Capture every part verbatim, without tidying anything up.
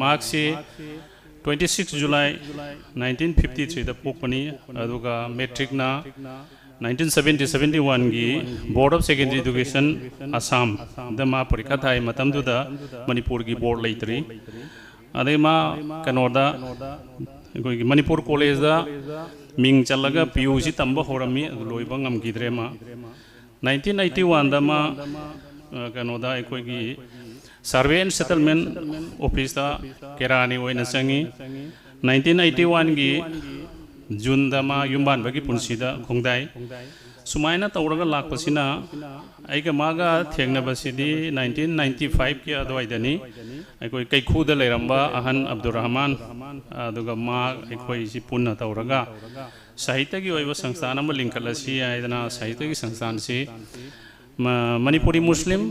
ꯃꯍꯥꯛꯁꯤ twenty six July nineteen fifty threeꯗ ꯄꯣꯛꯄꯅꯤ꯫ ꯑꯗꯨꯒ ꯃꯦꯇ꯭ꯔꯤꯛꯅ nineteen seventy seventy oneꯒꯤ Board of Secondary Education ꯑꯁꯥꯝꯗ ꯃꯥ ꯄꯔꯤꯈꯥ ꯊꯥꯏ꯫ ꯃꯇꯝꯗꯨꯗ ꯃꯅꯤꯄꯨꯔꯒꯤ ꯕꯣꯔꯗ ꯂꯩꯇ꯭ꯔꯤ꯫ ꯑꯗꯩ ꯃꯥ ꯀꯩꯅꯣꯗ, ꯑꯩꯈꯣꯏꯒꯤ ꯃꯅꯤꯄꯨꯔ ꯀꯣꯂꯦꯖꯇ ꯃꯤꯡ ꯆꯜꯂꯒ ꯄꯤ ꯌꯨ ꯁꯤ ꯇꯝꯕ ꯍꯧꯔꯝꯃꯤ꯫ ꯑꯗꯨ ꯂꯣꯏꯕ ꯉꯝꯈꯤꯗ꯭ꯔꯦ ꯃꯥ꯫ Nineteen eighty oneꯗ ꯃꯥ, ꯑ, ꯀꯩꯅꯣꯗ, ꯑꯩꯈꯣꯏꯒꯤ Survey and Settlement Officeꯇ ꯀꯦꯔꯥꯅꯤ ꯑꯣꯏꯅ ꯆꯪꯉꯤ꯫ Nineteen eighty oneꯒꯤ Juneꯗ ꯃꯥ ꯌꯨꯝꯕꯥꯟꯕꯒꯤ ꯄꯨꯟꯁꯤꯗ ꯈꯣꯡꯗꯥꯏ꯫ ꯁꯨꯃꯥꯏꯅ ꯇꯧꯔꯒ ꯂꯥꯛꯄꯁꯤꯅ, ꯑꯩꯒ ꯃꯥꯒ ꯊꯦꯡꯅꯕꯁꯤꯗꯤ nineteen ninety fiveꯀꯤ ꯑꯗꯨꯋꯥꯏꯗꯅꯤ꯫ ꯑꯩꯈꯣꯏ ꯀꯩꯈꯨꯗ ꯂꯩꯔꯝꯕ ꯑꯍꯟ ꯑꯕꯗꯨꯔ ꯔꯍꯃꯥꯟ, ꯑꯗꯨꯒ ꯃꯥ, ꯑꯩꯈꯣꯏꯁꯤ ꯄꯨꯟꯅ ꯇꯧꯔꯒ ꯁꯥꯍꯤꯇ꯭ꯌꯒꯤ ꯑꯣꯏꯕ ꯁꯪꯁꯊꯥꯟ ꯑꯃ ꯂꯤꯡꯈꯠꯂꯁꯤ ꯍꯥꯏꯗꯅ, ꯁꯥꯍꯤꯇ꯭ꯌꯒꯤ ꯁꯪꯁꯊꯥꯟꯁꯤ ꯃ-, ꯃꯅꯤꯄꯨꯔꯤ ꯃꯨꯁꯂꯤꯝ,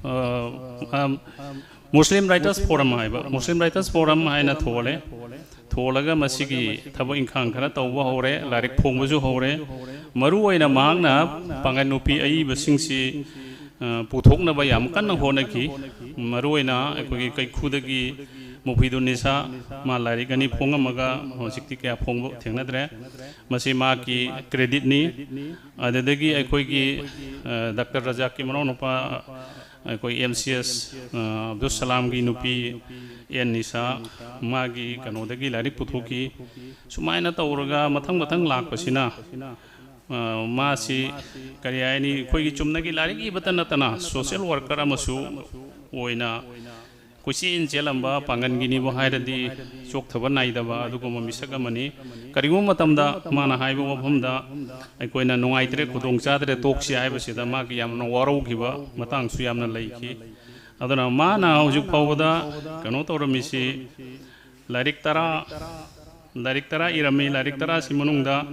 ꯑ, ꯑ, ꯃꯨꯁꯂꯤꯝ ꯔꯥꯏꯇꯔꯁ ꯐꯣꯔꯝ ꯍꯥꯏꯕ, ꯃꯨꯁꯂꯤꯝ ꯔꯥꯏꯇꯔꯁ ꯐꯣꯔꯝ ꯍꯥꯏꯅ ꯊꯣꯜꯂꯦ꯫ ꯊꯣꯜꯂꯒ ꯃꯁꯤꯒꯤ ꯊꯕꯛ ꯏꯪꯈꯥꯡ ꯈꯔ ꯇꯧꯕ ꯍꯧꯔꯦ, ꯂꯥꯏꯔꯤꯛ ꯐꯣꯡꯕꯁꯨ ꯍꯧꯔꯦ꯫ ꯃꯔꯨꯑꯣꯏꯅ ꯃꯍꯥꯛꯅ ꯄꯥꯡꯒꯜ ꯅꯨꯄꯤ ꯑꯏꯕꯁꯤꯡꯁꯤ, ꯑ, ꯄꯨꯊꯣꯛꯅꯕ ꯌꯥꯝ ꯀꯟꯅ ꯍꯣꯠꯅꯈꯤ꯫ ꯃꯔꯨꯑꯣꯏꯅ ꯑꯩꯈꯣꯏꯒꯤ ꯀꯩꯈꯨꯗꯒꯤ ꯃꯨꯐꯤꯗꯨꯟ ꯅꯤꯁꯥ, ꯃꯥ ꯂꯥꯏꯔꯤꯛ ꯑꯅꯤ ꯐꯣꯡꯉꯝꯃꯒ ꯍꯧꯖꯤꯛꯇꯤ ꯀꯌꯥ ꯐꯣꯡꯕ ꯊꯦꯡꯅꯗ꯭ꯔꯦ꯫ ꯃꯁꯤ ꯃꯍꯥꯛꯀꯤ ꯀ꯭ꯔꯦꯗꯤꯠꯅꯤ꯫ ꯑꯗꯨꯗꯒꯤ ꯑꯩꯈꯣꯏꯒꯤ, ꯑ, ꯗꯥꯛꯇꯔ ꯔꯖꯥꯛꯀꯤ ꯃꯅꯥꯎꯅꯨꯄꯥ, ꯑꯩꯈꯣꯏ ꯑꯦꯝ ꯁꯤ ꯑꯦꯁ, ꯑ, ꯑꯕꯗꯨꯜ ꯁꯂꯥꯝꯒꯤ ꯅꯨꯄꯤ ꯑꯦꯟ ꯅꯤꯁꯥ, ꯃꯥꯒꯤ ꯀꯩꯅꯣꯗꯒꯤ ꯂꯥꯏꯔꯤꯛ ꯄꯨꯊꯣꯛꯈꯤ꯫ ꯁꯨꯃꯥꯏꯅ ꯇꯧꯔꯒ ꯃꯊꯪ ꯃꯊꯪ ꯂꯥꯛꯄꯁꯤꯅ, ꯑ, ꯃꯥꯁꯤ ꯀꯔꯤ ꯍꯥꯏꯅꯤ, ꯑꯩꯈꯣꯏꯒꯤ ꯆꯨꯝꯅꯒꯤ ꯂꯥꯏꯔꯤꯛ ꯏꯕꯇ ꯅꯠꯇꯅ social worker ꯑꯃꯁꯨ ꯑꯣꯏꯅ ꯀꯣꯏꯆꯦꯟ ꯆꯦꯜꯂꯝꯕ, ꯄꯥꯡꯒꯟꯒꯤꯅꯤꯕꯨ ꯍꯥꯏꯔꯗꯤ ꯆꯣꯛꯊꯕ ꯅꯥꯏꯗꯕ ꯑꯗꯨꯒꯨꯝꯕ ꯃꯤꯁꯛ ꯑꯃꯅꯤ꯫ ꯀꯔꯤꯒꯨꯝꯕ ꯃꯇꯝꯗ ꯃꯥꯅ ꯍꯥꯏꯕ ꯋꯥꯐꯝꯗ ꯑꯩꯈꯣꯏꯅ ꯅꯨꯡꯉꯥꯏꯇ꯭ꯔꯦ, ꯈꯨꯗꯣꯡ ꯆꯥꯗ꯭ꯔꯦ, ꯇꯣꯛꯁꯤ ꯍꯥꯏꯕꯁꯤꯗ ꯃꯥꯒꯤ ꯌꯥꯝꯅ ꯋꯥꯔꯧꯈꯤꯕ ꯃꯇꯥꯡꯁꯨ ꯌꯥꯝꯅ ꯂꯩꯈꯤ꯫ ꯑꯗꯨꯅ ꯃꯥꯅ ꯍꯧꯖꯤꯛ ꯐꯥꯎꯕꯗ ꯀꯩꯅꯣ ꯇꯧꯔꯝꯃꯤꯁꯤ, ꯂꯥꯏꯔꯤꯛ ꯇꯔꯥ, ꯂꯥꯏꯔꯤꯛ ꯇꯔꯥ ꯏꯔꯝꯃꯤ꯫ ꯂꯥꯏꯔꯤꯛ ꯇꯔꯥꯁꯤ ꯃꯅꯨꯡꯗ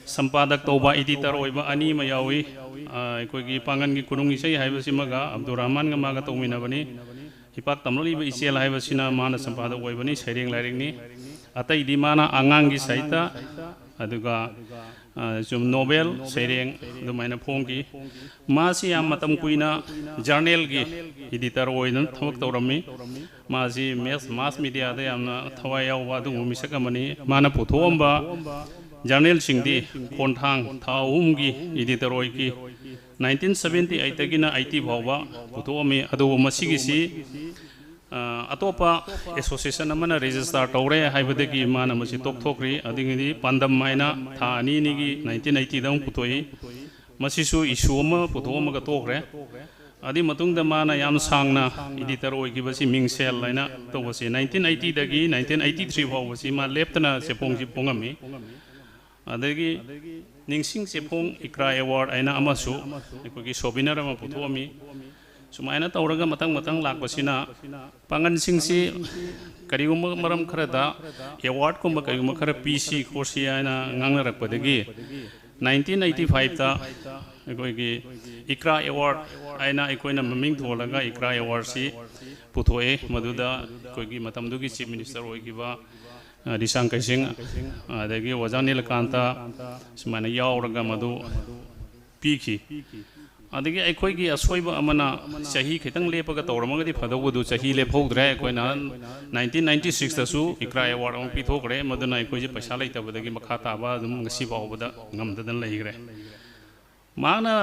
ꯁꯝꯄꯥꯗꯛ ꯇꯧꯕ, editor ꯑꯣꯏꯕ ꯑꯅꯤ ꯑꯃ ꯌꯥꯎꯏ꯫ ꯑ, ꯑꯩꯈꯣꯏꯒꯤ ꯄꯥꯡꯒꯟꯒꯤ ꯈꯨꯅꯨꯡ ꯏꯁꯩ ꯍꯥꯏꯕꯁꯤꯃꯒ ꯑꯕꯗꯨꯔ ꯔꯍꯃꯥꯟꯒ ꯃꯥꯒ ꯇꯧꯃꯤꯟꯅꯕꯅꯤ꯫ ꯍꯤꯄꯥꯛ ꯇꯝꯂꯛꯂꯤꯕ ꯏꯆꯦꯜ ꯍꯥꯏꯕꯁꯤꯅ ꯃꯥꯅ ꯁꯝꯄꯥꯗꯛ ꯑꯣꯏꯕꯅꯤ, ꯁꯩꯔꯦꯡ ꯂꯥꯏꯔꯤꯛꯅꯤ꯫ ꯑꯇꯩꯗꯤ ꯃꯥꯅ ꯑꯉꯥꯡꯒꯤ ꯁꯥꯍꯤꯇ, ꯑꯗꯨꯒ ꯁꯨꯝ ꯅꯣꯕꯦꯜ ꯁꯩꯔꯦꯡ ꯑꯗꯨꯃꯥꯏꯅ ꯐꯣꯡꯈꯤ꯫ ꯃꯥꯁꯤ ꯌꯥꯝ ꯃꯇꯝ ꯀꯨꯏꯅ ꯖꯔꯅꯦꯜꯒꯤ ꯏꯗꯤꯇꯔ ꯑꯣꯏꯅ ꯊꯕꯛ ꯇꯧꯔꯝꯃꯤ꯫ ꯃꯥꯁꯤ ꯃꯦꯁ ꯃꯥꯁ ꯃꯦꯗꯤꯌꯥꯗ ꯌꯥꯝꯅ ꯊꯋꯥꯏ ꯌꯥꯎꯕ ꯑꯗꯨꯒꯨꯝꯕ ꯃꯤꯁꯛ ꯑꯃꯅꯤ꯫ ꯃꯥꯅ ꯄꯨꯊꯣꯛꯑꯝꯕ ꯖꯔꯅꯦꯜꯁꯤꯡꯗꯤ ꯈꯣꯟꯊꯥꯡ ꯊꯥ ꯑꯍꯨꯝꯒꯤ ꯏꯗꯤꯇꯔ ꯑꯣꯏꯈꯤ꯫ ꯅꯥꯏꯟꯇꯤꯟ ꯁꯕꯦꯟꯇꯤ ꯑꯩꯠꯇꯒꯤꯅ ꯑꯩꯠꯇꯤ ꯐꯥꯎꯕ ꯄꯨꯊꯣꯛꯑꯝꯃꯤ꯫ ꯑꯗꯨꯕꯨ ꯃꯁꯤꯒꯤꯁꯤ ꯑꯇꯣꯞꯄ ꯑꯦꯁꯣꯁꯤꯌꯦꯁꯟ ꯑꯃꯅ ꯔꯦꯖꯤꯁꯇꯥꯔ ꯇꯧꯔꯦ ꯍꯥꯏꯕꯗꯒꯤ ꯃꯥꯅ ꯃꯁꯤ ꯇꯣꯛꯊꯣꯛꯈ꯭ꯔꯤ꯫ ꯑꯗꯨꯗꯒꯤꯗꯤ ꯄꯥꯟꯗꯝ ꯍꯥꯏꯅ ꯊꯥ ꯑꯅꯤ ꯑꯅꯤꯒꯤ ꯅꯥꯏꯟꯇꯤꯟ ꯑꯩꯠꯇꯤꯗ ꯑꯃꯨꯛ ꯄꯨꯊꯣꯛꯏ꯫ ꯃꯁꯤꯁꯨ ꯏꯁꯨ ꯑꯃ ꯄꯨꯊꯣꯛꯑꯝꯃꯒ ꯇꯣꯛꯈ꯭ꯔꯦ꯫ ꯑꯗꯨꯒꯤ ꯃꯇꯨꯡꯗ ꯃꯥꯅ ꯌꯥꯝ ꯁꯥꯡꯅ ꯏꯗꯤꯇꯔ ꯑꯣꯏꯈꯤꯕꯁꯤ ꯃꯤꯡꯁꯦꯜ ꯍꯥꯏꯅ ꯇꯧꯕꯁꯤ ꯅꯥꯏꯟꯇꯤꯟ ꯑꯩꯠꯇꯤꯗꯒꯤ ꯅꯥꯏꯟꯇꯤꯟ ꯑꯩꯠꯇꯤ ꯊ꯭ꯔꯤ ꯐꯥꯎꯕꯁꯤ ꯃꯥ ꯂꯦꯞꯇꯅ ꯆꯦꯐꯣꯡꯁꯤ ꯐꯣꯡꯉꯝꯃꯤ꯫ ꯑꯗꯒꯤ ꯅꯤꯡꯁꯤꯡ ꯆꯦꯐꯣꯡ ꯏꯀ꯭ꯔꯥ ꯑꯦꯋꯥꯔꯗ ꯍꯥꯏꯅ ꯑꯃꯁꯨ ꯑꯩꯈꯣꯏꯒꯤ ꯁꯣꯚꯤꯅꯔ ꯑꯃ ꯄꯨꯊꯣꯛꯑꯝꯃꯤ꯫ ꯁꯨꯃꯥꯏꯅ ꯇꯧꯔꯒ ꯃꯊꯪ ꯃꯊꯪ ꯂꯥꯛꯄꯁꯤꯅ ꯄꯥꯡꯒꯜꯁꯤꯡꯁꯤ ꯀꯔꯤꯒꯨꯝꯕ ꯃꯔꯝ ꯈꯔꯗ ꯑꯦꯋꯥꯔꯗꯀꯨꯝꯕ ꯀꯔꯤꯒꯨꯝꯕ ꯈꯔ ꯄꯤꯁꯤ ꯈꯣꯠꯁꯤ ꯍꯥꯏꯅ ꯉꯥꯡꯅꯔꯛꯄꯗꯒꯤ ꯅꯥꯏꯟꯇꯤꯟ ꯑꯩꯠꯇꯤ ꯐꯥꯏꯚꯇ ꯑꯩꯈꯣꯏꯒꯤ ꯏꯀ꯭ꯔꯥ ꯑꯦꯋꯥꯔꯗ ꯍꯥꯏꯅ ꯑꯩꯈꯣꯏꯅ ꯃꯃꯤꯡ ꯊꯣꯜꯂꯒ ꯏꯀ꯭ꯔꯥ ꯑꯦꯋꯥꯔꯗꯁꯤ ꯄꯨꯊꯣꯛꯑꯦ꯫ ꯃꯗꯨꯗ ꯑꯩꯈꯣꯏꯒꯤ ꯃꯇꯝꯗꯨꯒꯤ ꯆꯤꯐ ꯃꯤꯅꯤꯁꯇꯔ ꯑꯣꯏꯈꯤꯕ ꯔꯤꯁꯥꯡ ꯀꯩꯁꯤꯡ, ꯑꯗꯒꯤ ꯑꯣꯖꯥ ꯅꯤꯂꯀꯥꯟꯇ ꯁꯨꯃꯥꯏꯅ ꯌꯥꯎꯔꯒ ꯃꯗꯨ ꯄꯤꯈꯤ꯫ ꯑꯗꯒꯤ ꯑꯩꯈꯣꯏꯒꯤ ꯑꯁꯣꯏꯕ ꯑꯃꯅ ꯆꯍꯤ ꯈꯤꯇꯪ ꯂꯦꯞꯄꯒ ꯇꯧꯔꯝꯃꯒꯗꯤ ꯐꯗꯧꯕꯗꯨ ꯆꯍꯤ ꯂꯦꯞꯍꯧꯗ꯭ꯔꯦ꯫ ꯑꯩꯈꯣꯏꯅ ꯅꯥꯏꯟꯇꯤꯟ ꯅꯥꯏꯟꯇꯤ ꯁꯤꯛꯁꯇꯁꯨ ꯏꯀ꯭ꯔꯥ ꯑꯦꯋꯥꯔꯗ ꯑꯃ ꯄꯤꯊꯣꯛꯈ꯭ꯔꯦ꯫ ꯃꯗꯨꯅ ꯑꯩꯈꯣꯏꯁꯦ ꯄꯩꯁꯥ ꯂꯩꯇꯕꯗꯒꯤ ꯃꯈꯥ ꯇꯥꯕ ꯑꯗꯨꯝ ꯉꯁꯤ ꯐꯥꯎꯕꯗ ꯉꯝꯗꯗꯅ ꯂꯩꯈ꯭ꯔꯦ꯫ ꯃꯍꯥꯛꯅ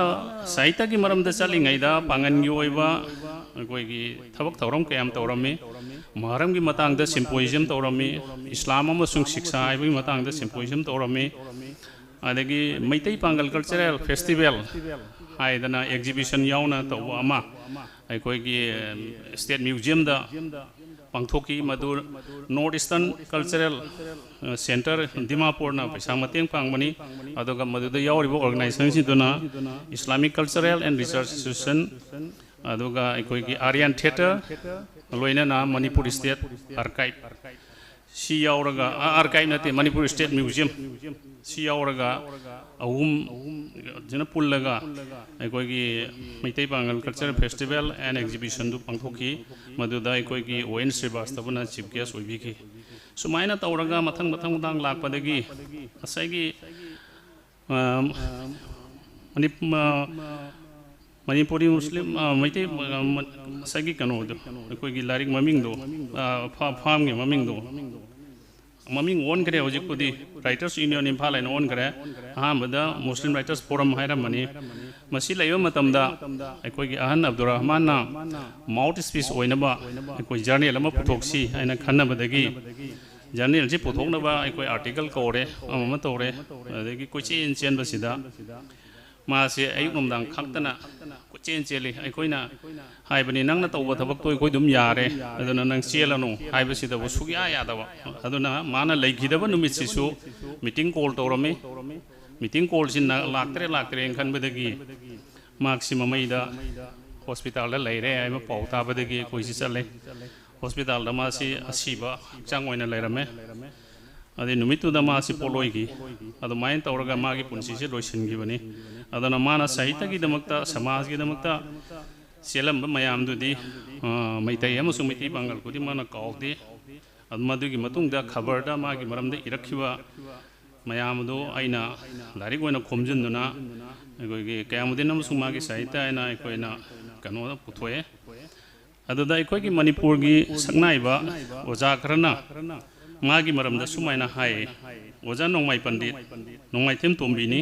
ꯁꯥꯍꯤꯇ꯭ꯌꯒꯤ ꯃꯔꯝꯗ ꯆꯠꯂꯤꯉꯩꯗ ꯄꯥꯡꯒꯜꯒꯤ ꯑꯣꯏꯕ ꯑꯩꯈꯣꯏꯒꯤ ꯊꯕꯛ ꯊꯧꯔꯝ ꯀꯌꯥꯝ ꯇꯧꯔꯝꯃꯤ꯫ ꯃꯍꯔꯝꯒꯤ ꯃꯇꯥꯡꯗ ꯁꯤꯝꯄꯣꯖꯤꯌꯝ ꯇꯧꯔꯝꯃꯤ꯫ ꯏꯁꯂꯥꯝ ꯑꯃꯁꯨꯡ ꯁꯤꯛꯁꯥ ꯍꯥꯏꯕꯒꯤ ꯃꯇꯥꯡꯗ ꯁꯤꯝꯄꯣꯖꯤꯌꯝ ꯇꯧꯔꯝꯃꯤ꯫ ꯑꯗꯒꯤ ꯃꯩꯇꯩ ꯄꯥꯡꯒꯜ ꯀꯜꯆꯔꯦꯜ ꯐꯦꯁꯇꯤꯚꯦꯜ ꯍꯥꯏꯗꯅ ꯑꯦꯛꯖꯤꯕꯤꯁꯟ ꯌꯥꯎꯅ ꯇꯧꯕ ꯑꯃ ꯑꯩꯈꯣꯏꯒꯤ ꯁ꯭ꯇꯦꯠ ꯃ꯭ꯌꯨꯖꯤꯌꯝꯗ ꯄꯥꯡꯊꯣꯛꯈꯤ꯫ ꯃꯗꯨ ꯅꯣꯔꯠ ꯏꯁꯇꯔꯟ ꯀꯜꯆꯔꯦꯜ ꯁꯦꯟꯇꯔ ꯗꯤꯃꯥꯄꯨꯔꯅ ꯄꯩꯁꯥ ꯃꯇꯦꯡ ꯄꯥꯡꯕꯅꯤ꯫ ꯑꯗꯨꯒ ꯃꯗꯨꯗ ꯌꯥꯎꯔꯤꯕ ꯑꯣꯔꯒꯅꯥꯏꯖꯦꯁꯟꯁꯤꯡꯗꯨꯅ Islamic cultural and research institution, ꯑꯗꯨꯒ ꯑꯩꯈꯣꯏꯒꯤ ꯑꯥꯔꯌꯥꯟ ꯊꯤꯌꯦꯇꯔ, ꯂꯣꯏꯅꯅ ꯃꯅꯤꯄꯨꯔ ꯁ꯭ꯇꯦꯠ ꯑꯥꯔꯀꯥꯏꯚ ꯁꯤ ꯌꯥꯎꯔꯒ, ꯑꯥꯔꯀꯥꯏꯚ ꯅꯠꯇꯦ, ꯃꯅꯤꯄꯨꯔ ꯁ꯭ꯇꯦꯠ ꯃ꯭ꯌꯨꯖꯤꯌꯝ ꯁꯤ ꯌꯥꯎꯔꯒ ꯑꯍꯨꯝ ꯁꯤꯅ ꯄꯨꯜꯂꯒ ꯑꯩꯈꯣꯏꯒꯤ ꯃꯩꯇꯩ ꯄꯥꯡꯒꯜ ꯀꯜꯆꯔꯦꯜ ꯐꯦꯁꯇꯤꯚꯦꯜ ꯑꯦꯟ ꯑꯦꯛꯖꯤꯕꯤꯁꯟꯗꯨ ꯄꯥꯡꯊꯣꯛꯈꯤ꯫ ꯃꯗꯨꯗ ꯑꯩꯈꯣꯏꯒꯤ ꯑꯣ ꯑꯦꯟ ꯁ꯭ꯔꯤꯕꯥꯁꯇꯕꯅ ꯆꯤꯐ ꯒꯦꯁ ꯑꯣꯏꯕꯤꯈꯤ꯫ ꯁꯨꯃꯥꯏꯅ ꯇꯧꯔꯒ ꯃꯊꯪ ꯃꯊꯪ ꯃꯊꯪ ꯂꯥꯛꯄꯗꯒꯤ ꯉꯁꯥꯏꯒꯤ, ꯑ, ꯃꯅꯤ-, ꯑ, ꯃꯅꯤꯄꯨꯔꯤ ꯃꯨꯁꯂꯤꯝ, ꯑ, ꯃꯩꯇꯩ, ꯑ, ꯃ-, ꯉꯁꯥꯏꯒꯤ ꯀꯩꯅꯣꯗꯣ, ꯑꯩꯈꯣꯏꯒꯤ ꯂꯥꯏꯔꯤꯛ ꯃꯃꯤꯡꯗꯣ, ꯑ, ꯐꯥ-, ꯐꯥꯝꯒꯤ ꯃꯃꯤꯡꯗꯣ, ꯃꯃꯤꯡ ꯑꯣꯟꯈ꯭ꯔꯦ ꯍꯧꯖꯤꯛꯄꯨꯗꯤ, Writers Union ꯏꯝꯐꯥꯜ ꯍꯥꯏꯅ ꯑꯣꯟꯈ꯭ꯔꯦ꯫ ꯑꯍꯥꯟꯕꯗ Muslim Writers Forum ꯍꯥꯏꯔꯝꯕꯅꯤ꯫ ꯃꯁꯤ ꯂꯩꯕ ꯃꯇꯝꯗ ꯑꯩꯈꯣꯏꯒꯤ ꯑꯍꯟ ꯑꯕꯗꯨꯔ ꯔꯍꯃꯥꯟꯅ mouthpiece ꯑꯣꯏꯅꯕ ꯑꯩꯈꯣꯏ journal ꯑꯃ ꯄꯨꯊꯣꯛꯁꯤ ꯍꯥꯏꯅ ꯈꯟꯅꯕꯗꯒꯤ journalꯁꯤ ꯄꯨꯊꯣꯛꯅꯕ ꯑꯩꯈꯣꯏ article ꯀꯧꯔꯦ, ꯑꯃ ꯑꯃ ꯇꯧꯔꯦ꯫ ꯑꯗꯒꯤ ꯀꯣꯏꯆꯦꯟ ꯆꯦꯟꯕꯁꯤꯗ ꯃꯥꯁꯦ ꯑꯌꯨꯛ ꯅꯨꯡꯗꯥꯡ ꯈꯥꯛꯇꯅ ꯀꯣꯏꯆꯦꯟ ꯆꯦꯜꯂꯤ꯫ ꯑꯩꯈꯣꯏꯅ ꯍꯥꯏꯕꯅꯤ, "ꯅꯪꯅ ꯇꯧꯕ ꯊꯕꯛꯇꯣ ꯑꯩꯈꯣꯏ ꯑꯗꯨꯝ ꯌꯥꯔꯦ, ꯑꯗꯨꯅ ꯅꯪ ꯆꯦꯜꯂꯅꯨ" ꯍꯥꯏꯕꯁꯤꯗꯕꯨ ꯁꯨꯛꯌꯥ ꯌꯥꯗꯕ꯫ ꯑꯗꯨꯅ ꯃꯥꯅ ꯂꯩꯈꯤꯗꯕ ꯅꯨꯃꯤꯠꯁꯤꯁꯨ meeting call ꯇꯧꯔꯝꯃꯤ꯫ Meeting callꯁꯤ ꯂꯥꯛꯇ꯭ꯔꯦ, ꯂꯥꯛꯇ꯭ꯔꯦꯅ ꯈꯟꯕꯗꯒꯤ ꯃꯍꯥꯛꯁꯤ ꯃꯃꯩꯗ hospitalꯗ ꯂꯩꯔꯦ ꯍꯥꯏꯕ ꯄꯥꯎ ꯇꯥꯕꯗꯒꯤ ꯑꯩꯈꯣꯏꯁꯤ ꯆꯠꯂꯦ꯫ Hospitalꯗ ꯃꯥꯁꯤ ꯑꯁꯤꯕ ꯍꯛꯆꯥꯡ ꯑꯣꯏꯅ ꯂꯩꯔꯝꯃꯦ꯫ ꯑꯗꯩ ꯅꯨꯃꯤꯠꯇꯨꯗ ꯃꯥꯁꯤ ꯄꯣꯠꯂꯣꯏꯈꯤ꯫ ꯑꯗꯨꯃꯥꯏꯅ ꯇꯧꯔꯒ ꯃꯥꯒꯤ ꯄꯨꯟꯁꯤꯁꯦ ꯂꯣꯏꯁꯤꯟꯈꯤꯕꯅꯤ꯫ ꯑꯗꯨꯅ ꯃꯥꯅ ꯁꯥꯍꯤꯇꯒꯤꯗꯃꯛꯇ, ꯁꯃꯥꯖꯒꯤꯗꯃꯛꯇ ꯆꯦꯜꯂꯝꯕ ꯃꯌꯥꯝꯗꯨꯗꯤ, ꯑ, ꯃꯩꯇꯩ ꯑꯃꯁꯨꯡ ꯃꯩꯇꯩ ꯄꯥꯡꯒꯜ ꯈꯨꯗꯤꯡꯃꯛꯅ ꯀꯥꯎꯗꯦ꯫ ꯑꯗꯨ ꯃꯗꯨꯒꯤ ꯃꯇꯨꯡꯗ ꯈꯕꯔꯗ ꯃꯥꯒꯤ ꯃꯔꯝꯗ ꯏꯔꯛꯈꯤꯕ ꯃꯌꯥꯝ ꯑꯗꯨ ꯑꯩꯅ ꯂꯥꯏꯔꯤꯛ ꯑꯣꯏꯅ ꯈꯣꯝꯖꯤꯟꯗꯨꯅ ꯑꯩꯈꯣꯏꯒꯤ ꯀꯌꯥꯃꯨꯗꯤꯟ ꯑꯃꯁꯨꯡ ꯃꯥꯒꯤ ꯁꯥꯍꯤꯇ ꯍꯥꯏꯅ ꯑꯩꯈꯣꯏꯅ ꯀꯩꯅꯣꯗ ꯄꯨꯊꯣꯛꯑꯦ꯫ ꯑꯗꯨꯗ ꯑꯩꯈꯣꯏꯒꯤ ꯃꯅꯤꯄꯨꯔꯒꯤ ꯁꯛꯅꯥꯏꯕ ꯑꯣꯖꯥ ꯈꯔꯅ ꯃꯥꯒꯤ ꯃꯔꯝꯗ ꯁꯨꯃꯥꯏꯅ ꯍꯥꯏ, "ꯑꯣꯖꯥ ꯅꯣꯡꯃꯥꯏ ꯄꯟꯗꯤꯠ, ꯅꯣꯡꯃꯥꯏꯊꯦꯝ ꯇꯣꯝꯕꯤꯅꯤ꯫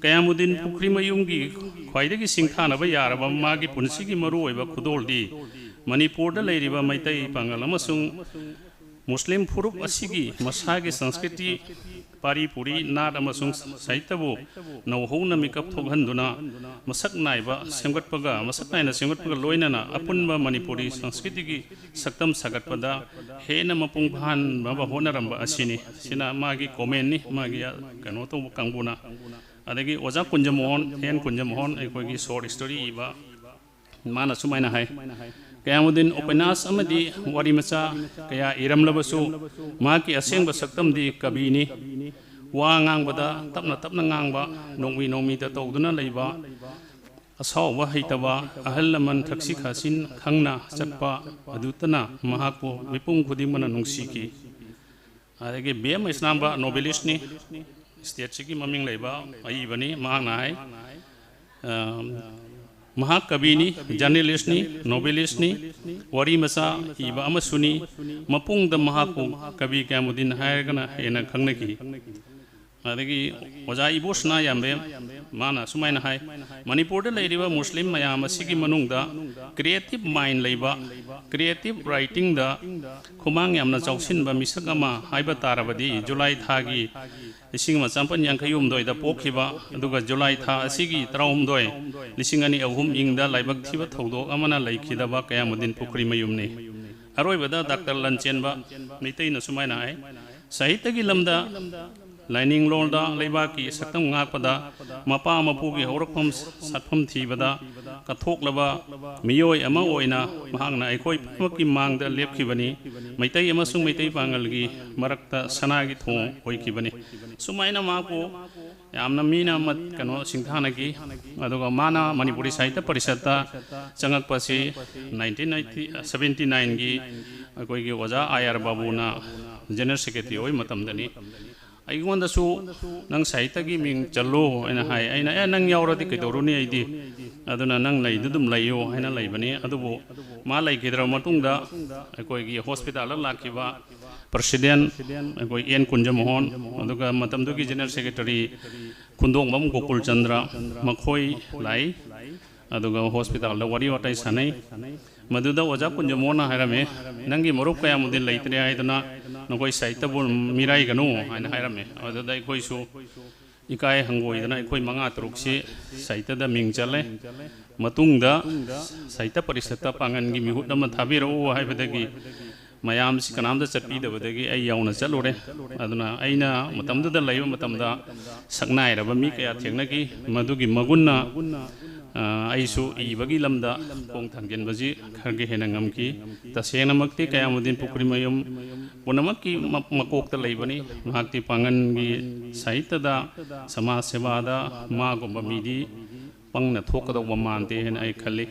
ꯀꯌꯥꯃꯨꯗꯤꯟ ꯄꯨꯈ꯭ꯔꯤꯃꯌꯨꯝꯒꯤ ꯈ꯭ꯋꯥꯏꯗꯒꯤ ꯁꯤꯡꯊꯥꯅꯕ ꯌꯥꯔꯕ ꯃꯥꯒꯤ ꯄꯨꯟꯁꯤꯒꯤ ꯃꯔꯨꯑꯣꯏꯕ ꯈꯨꯗꯣꯜꯗꯤ ꯃꯅꯤꯄꯨꯔꯗ ꯂꯩꯔꯤꯕ ꯃꯩꯇꯩ, ꯄꯥꯉꯜ ꯑꯃꯁꯨꯡ ꯃꯨꯁꯂꯤꯝ ꯐꯨꯔꯨꯞ ꯑꯁꯤꯒꯤ ꯃꯁꯥꯒꯤ ꯁꯪꯁꯀ꯭ꯔꯤꯇꯤ, ꯄꯥꯔꯤ ꯄꯨꯔꯤ, ꯅꯥꯠ ꯑꯃꯁꯨꯡ ꯁꯥꯍꯤꯇ꯭ꯌꯕꯨ ꯅꯧꯍꯧꯅ ꯃꯤꯀꯞ ꯊꯣꯛꯍꯟꯗꯨꯅ ꯃꯁꯛ ꯅꯥꯏꯕ ꯁꯦꯝꯒꯠꯄꯒ, ꯃꯁꯛ ꯅꯥꯏꯅ ꯁꯦꯝꯒꯠꯄꯒ ꯂꯣꯏꯅꯅ ꯑꯄꯨꯟꯕ ꯃꯅꯤꯄꯨꯔꯤ ꯁꯪꯁꯀ꯭ꯔꯤꯇꯤꯒꯤ ꯁꯛꯇꯝ ꯁꯥꯒꯠꯄꯗ ꯍꯦꯟꯅ ꯃꯄꯨꯡ ꯐꯥꯍꯟꯅꯕ ꯍꯣꯠꯅꯔꯝꯕ ꯑꯁꯤꯅꯤ"꯫ ꯁꯤꯅ ꯃꯥꯒꯤ commentꯅꯤ, ꯃꯥꯒꯤ ꯀꯩꯅꯣ ꯇꯧꯕ ꯀꯥꯡꯕꯨꯅ꯫ ꯑꯗꯒꯤ ꯑꯣꯖꯥ ꯀꯨꯟꯖꯃꯣꯍꯟ, ꯑꯦꯟ ꯀꯨꯟꯖꯃꯣꯍꯟ, ꯑꯩꯈꯣꯏꯒꯤ short story ꯏꯕ, ꯃꯥꯅ ꯁꯨꯃꯥꯏꯅ ꯍꯥꯏ, "ꯀꯌꯥꯃꯨꯗꯤꯟ ꯎꯄꯟꯌꯥꯁ ꯑꯃꯗꯤ ꯋꯥꯔꯤ ꯃꯆꯥ ꯀꯌꯥ ꯏꯔꯝꯂꯕꯁꯨ, ꯃꯍꯥꯛꯀꯤ ꯑꯁꯦꯡꯕ ꯁꯛꯇꯝꯗꯤ ꯀꯕꯤꯅꯤ꯫ ꯋꯥ ꯉꯥꯡꯕꯗ ꯇꯞꯅ ꯇꯞꯅ ꯉꯥꯡꯕ, ꯅꯣꯡꯃꯤ ꯅꯣꯡꯃꯤꯗ ꯇꯧꯗꯨꯅ ꯂꯩꯕ, ꯑꯁꯥꯎꯕ ꯍꯩꯇꯕ, ꯑꯍꯜ ꯂꯃꯟ ꯊꯛꯁꯤ ꯈꯥꯁꯤ ꯈꯪꯅ ꯆꯠꯄ ꯑꯗꯨꯇꯅ ꯃꯍꯥꯛꯄꯨ ꯃꯤꯄꯨꯝ ꯈꯨꯗꯤꯡꯃꯛꯅ ꯅꯨꯡꯁꯤꯈꯤ"꯫ ꯑꯗꯒꯤ ꯕꯤ ꯑꯦꯝ ꯃꯩꯁꯅꯥꯝꯕ ꯅꯣꯕꯦꯂꯤꯁꯅꯤ, ꯁ꯭ꯇꯦꯠꯁꯤꯒꯤ ꯃꯃꯤꯡ ꯂꯩꯕ ꯑꯏꯕꯅꯤ꯫ ꯃꯍꯥꯛꯅ ꯍꯥꯏ, ꯑ, ꯃꯍꯥꯛ ꯀꯕꯤꯅꯤ, ꯖꯔꯅꯦꯂꯤꯁꯅꯤ, ꯅꯣꯕꯦꯂꯤꯁꯅꯤ, ꯋꯥꯔꯤ ꯃꯆꯥ ꯏꯕ ꯑꯃꯁꯨꯅꯤ꯫ ꯃꯄꯨꯡꯗ ꯃꯍꯥꯛꯄꯨ ꯀꯕꯤ ꯀꯌꯥꯃꯨꯗꯤꯟ ꯍꯥꯏꯔꯒꯅ ꯍꯦꯟꯅ ꯈꯪꯅꯈꯤ꯫ ꯑꯗꯒꯤ ꯑꯣꯖꯥ ꯏꯕꯣꯁꯅꯥ ꯌꯥꯝꯕꯦꯝ, ꯃꯥꯅ ꯑꯁꯨꯃꯥꯏꯅ ꯍꯥꯏ, ꯃꯅꯤꯄꯨꯔꯗ ꯂꯩꯔꯤꯕ ꯃꯨꯁꯂꯤꯝ ꯃꯌꯥꯝ ꯑꯁꯤꯒꯤ ꯃꯅꯨꯡꯗ creative mind ꯂꯩꯕ, creative writingꯗ ꯈꯨꯃꯥꯡ ꯌꯥꯝꯅ ꯆꯥꯎꯁꯤꯟꯕ ꯃꯤꯁꯛ ꯑꯃ ꯍꯥꯏꯕ ꯇꯥꯔꯕꯗꯤ ꯖꯨꯂꯥꯏ ꯊꯥꯒꯤ ꯂꯤꯁꯤꯡ ꯑꯃ ꯆꯥꯃꯥꯄꯟ ꯌꯥꯡꯈꯩ ꯍꯨꯝꯗꯣꯏꯗ ꯄꯣꯛꯈꯤꯕ, ꯑꯗꯨꯒ ꯖꯨꯂꯥꯏ ꯊꯥ ꯑꯁꯤꯒꯤ ꯇꯔꯥꯍꯨꯝꯗꯣꯏ, ꯂꯤꯁꯤꯡ ꯑꯅꯤ ꯑꯍꯨꯝ ꯏꯪꯗ ꯂꯥꯏꯕꯛ ꯊꯤꯕ ꯊꯧꯗꯣꯛ ꯑꯃꯅ ꯂꯩꯈꯤꯗꯕ ꯀꯌꯥꯃꯨꯗꯤꯟ ꯄꯨꯈ꯭ꯔꯤꯃꯌꯨꯝꯅꯤ꯫ ꯑꯔꯣꯏꯕꯗ ꯗꯥꯛꯇꯔ ꯂꯟꯆꯦꯟꯕ ꯃꯩꯇꯩꯅ ꯁꯨꯃꯥꯏꯅ ꯍꯥꯏ, ꯁꯥꯍꯤꯇ꯭ꯌꯒꯤ ꯂꯝꯗ ꯂꯥꯏꯅꯤꯡꯂꯣꯟꯗ ꯂꯩꯕꯥꯛꯀꯤ ꯁꯛꯇꯝ ꯉꯥꯛꯄꯗ ꯃꯄꯥ ꯃꯄꯨꯒꯤ ꯍꯧꯔꯛꯐꯝ ꯁꯥꯠꯐꯝ ꯊꯤꯕꯗ ꯀꯠꯊꯣꯛꯂꯕ ꯃꯤꯑꯣꯏ ꯑꯃ ꯑꯣꯏꯅ ꯃꯍꯥꯛꯅ ꯑꯩꯈꯣꯏ ꯄꯨꯝꯅꯃꯛꯀꯤ ꯃꯥꯡꯗ ꯂꯦꯞꯈꯤꯕꯅꯤ꯫ ꯃꯩꯇꯩ ꯑꯃꯁꯨꯡ ꯃꯩꯇꯩ ꯄꯥꯉꯜꯒꯤ ꯃꯔꯛꯇ ꯁꯅꯥꯒꯤ ꯊꯣꯡ ꯑꯣꯏꯈꯤꯕꯅꯤ꯫ ꯁꯨꯃꯥꯏꯅ ꯃꯍꯥꯛꯄꯨ ꯌꯥꯝꯅ ꯃꯤꯅ ꯑꯃ ꯀꯩꯅꯣ ꯁꯤꯡꯊꯥꯅꯈꯤ꯫ ꯑꯗꯨꯒ ꯃꯥꯅ ꯃꯅꯤꯄꯨꯔꯤ ꯁꯥꯍꯤꯇ꯭ꯌ ꯄꯔꯤꯁꯠꯇ ꯆꯪꯉꯛꯄꯁꯤ ꯅꯥꯏꯟꯇꯤꯟ ꯑꯩꯠꯇꯤ, ꯁꯕꯦꯟꯇꯤ ꯅꯥꯏꯟꯒꯤ ꯑꯩꯈꯣꯏꯒꯤ ꯑꯣꯖꯥ ꯑꯥꯏ ꯑꯥꯔ ꯕꯥꯕꯨꯅ ꯖꯦꯅꯔꯦꯜ ꯁꯦꯀ꯭ꯔꯦꯇꯔꯤ ꯑꯣꯏꯕ ꯃꯇꯝꯗꯅꯤ꯫ ꯑꯩꯉꯣꯟꯗꯁꯨ "ꯅꯪ ꯁꯥꯍꯤꯇ꯭ꯌꯒꯤ ꯃꯤꯡ ꯆꯜꯂꯣ" ꯍꯥꯏꯅ ꯍꯥꯏ꯫ ꯑꯩꯅ, "ꯑꯦ, ꯅꯪ ꯌꯥꯎꯔꯗꯤ ꯀꯩꯗꯧꯔꯨꯅꯤ ꯑꯩꯗꯤ, ꯑꯗꯨꯅ ꯅꯪ ꯂꯩꯗꯨ ꯑꯗꯨꯝ ꯂꯩꯌꯨ" ꯍꯥꯏꯅ ꯂꯩꯕꯅꯤ꯫ ꯑꯗꯨꯕꯨ ꯃꯥ ꯂꯩꯈꯤꯗ꯭ꯔꯕ ꯃꯇꯨꯡꯗ ꯑꯩꯈꯣꯏꯒꯤ ꯍꯣꯁꯄꯤꯇꯥꯜꯗ ꯂꯥꯛꯈꯤꯕ ꯄ꯭ꯔꯁꯤꯗꯦꯟ, ꯑꯩꯈꯣꯏ ꯑꯦꯟ ꯀꯨꯟꯖꯃꯣꯍꯟ, ꯑꯗꯨꯒ ꯃꯇꯝꯗꯨꯒꯤ ꯖꯦꯅꯔꯦꯜ ꯁꯦꯀ꯭ꯔꯦꯇꯔꯤ ꯈꯨꯟꯗꯣꯡꯕꯝ ꯒꯣꯀꯨꯜ ꯆꯟꯗ꯭ꯔ, ꯃꯈꯣꯏ ꯂꯥꯛꯏ꯫ ꯑꯗꯨꯒ ꯍꯣꯁꯄꯤꯇꯥꯜꯗ ꯋꯥꯔꯤ ꯋꯥꯇꯥꯏ ꯁꯥꯟꯅꯩ꯫ ꯃꯗꯨꯗ ꯑꯣꯖꯥ ꯀꯨꯟꯖꯃꯣꯍꯟꯅ ꯍꯥꯏꯔꯝꯃꯤ, "ꯅꯪꯒꯤ ꯃꯔꯨꯞ ꯀꯌꯥꯃꯨꯗꯤ ꯂꯩꯇ꯭ꯔꯦ ꯍꯥꯏꯗꯨꯅ ꯅꯈꯣꯏ ꯁꯥꯍꯤꯇ꯭ꯌꯕꯨ ꯃꯤꯔꯥꯏꯒꯅꯨ" ꯍꯥꯏꯅ ꯍꯥꯏꯔꯝꯃꯤ꯫ ꯑꯗꯨꯗ ꯑꯩꯈꯣꯏꯁꯨ ꯏꯀꯥꯏ ꯍꯪꯒꯣꯏꯗꯅ ꯑꯩꯈꯣꯏ ꯃꯉꯥ ꯇꯔꯨꯛꯁꯤ ꯁꯥꯍꯤꯇ꯭ꯌꯗ ꯃꯤꯡ ꯆꯜꯂꯦ꯫ ꯃꯇꯨꯡꯗ ꯁꯥꯍꯤꯇ꯭ꯌ ꯄꯔꯤꯁꯠꯇ ꯄꯥꯡꯒꯜꯒꯤ ꯃꯤꯍꯨꯠ ꯑꯃ ꯊꯥꯕꯤꯔꯛꯎ ꯍꯥꯏꯕꯗꯒꯤ ꯃꯌꯥꯝꯁꯤ ꯀꯅꯥꯝꯇ ꯆꯠꯄꯤꯗꯕꯗꯒꯤ ꯑꯩ ꯌꯥꯎꯅ ꯆꯠꯂꯨꯔꯦ꯫ ꯑꯗꯨꯅ ꯑꯩꯅ ꯃꯇꯝꯗꯨꯗ ꯂꯩꯕ ꯃꯇꯝꯗ ꯁꯛꯅꯥꯏꯔꯕ ꯃꯤ ꯀꯌꯥ ꯊꯦꯡꯅꯈꯤ꯫ ꯃꯗꯨꯒꯤ ꯃꯒꯨꯟꯅ, ꯑ, ꯑꯩꯁꯨ ꯏꯕꯒꯤ ꯂꯝꯗ ꯈꯣꯡ ꯊꯥꯡꯖꯤꯟꯕꯁꯤ ꯈꯔꯒ ꯍꯦꯟꯅ ꯉꯝꯈꯤ꯫ ꯇꯁꯦꯡꯅꯃꯛꯇꯤ ꯀꯌꯥꯃꯨꯗꯤꯟ ꯄꯨꯈ꯭ꯔꯤꯃꯌꯨꯝ ꯄꯨꯝꯅꯃꯛꯀꯤ ꯃ-, ꯃꯀꯣꯛꯇ ꯂꯩꯕꯅꯤ꯫ ꯃꯍꯥꯛꯇꯤ ꯄꯥꯡꯒꯜꯒꯤ ꯁꯥꯍꯤꯇ꯭ꯌꯗ, ꯁꯃꯥꯖ ꯁꯦꯕꯥꯗ ꯃꯥꯒꯨꯝꯕ ꯃꯤꯗꯤ ꯄꯪꯅ ꯊꯣꯛꯀꯗꯧꯕ ꯃꯥꯟꯗꯦ ꯍꯥꯏꯅ ꯑꯩ ꯈꯜꯂꯤ꯫